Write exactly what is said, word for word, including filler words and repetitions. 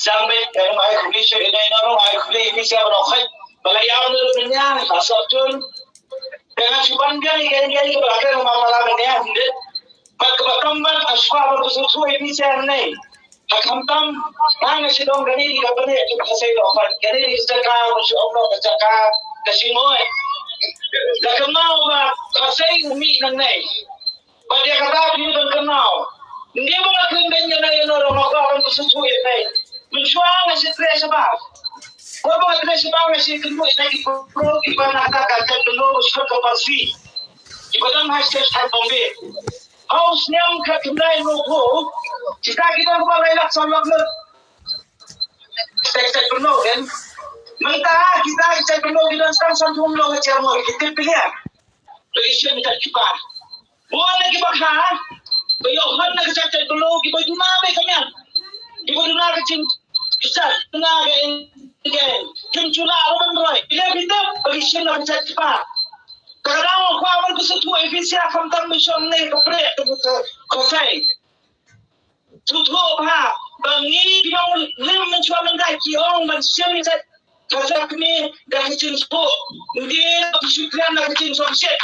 Sang bit ka ai khublei sha ine na ro ai khublei pi sia ba khoi. Ba la ïam ne ru nya ka sop tun. Ka nga chuban biang ïa ka ïa ka ba ka ma ma la ne ïa hinde. Ba ka ba kam ban a shwa ba ku su su pi sia ne. Ha kam tam ha nga shi dong ka ni ka ba ne ka sai lo ban ka ni ka jaka ka shu ong ka jaka ka shi ngoi. Ka ka mau ba ka sai u mi nang ne. Ba dia kata phi ban kynmaw. Ngi ba nga kren beiñ ïa na ïa na ruh ma kwah ban pynsuhthuh ïa phi. Mynshuwa nga shu treh shabar. Kwah ba nga treh shabar nga shu kynduh ïa ki briew kiba na kata ka jaitbynriew ba shu ka parsi. Kiba dang ha stage ha Bombay. Ha u snem khatkhyndai hynriewphew. Kita kita kiba lai lak saw lak ngut. Stage jaitbynriew kan. Mynta kita ki jaitbynriew ki dang stang san thung long ka chairman ki tip phi ïa. Ba ki shim jaitbynriew. Bun na kiba kha ba ïoh hon na ka jaitbynriew kiba duna ba ka mian. Kiba duna ka jing ka jait duna ka India. Kim chula ruh ban roi. Ïa ki tip ba ki shim na ka jaitbynriew. Ka dang kwah ban pynsuhthuh ïa phi sia khamtam mission ne ka pre ka ka sai. Suthuh bha ba ngi ki nongrim mynshuwa mynta ki ong ban shim ïa ka jait kmie da ka jingsuk. Ngi ki shu kren da ka jingsuk shit.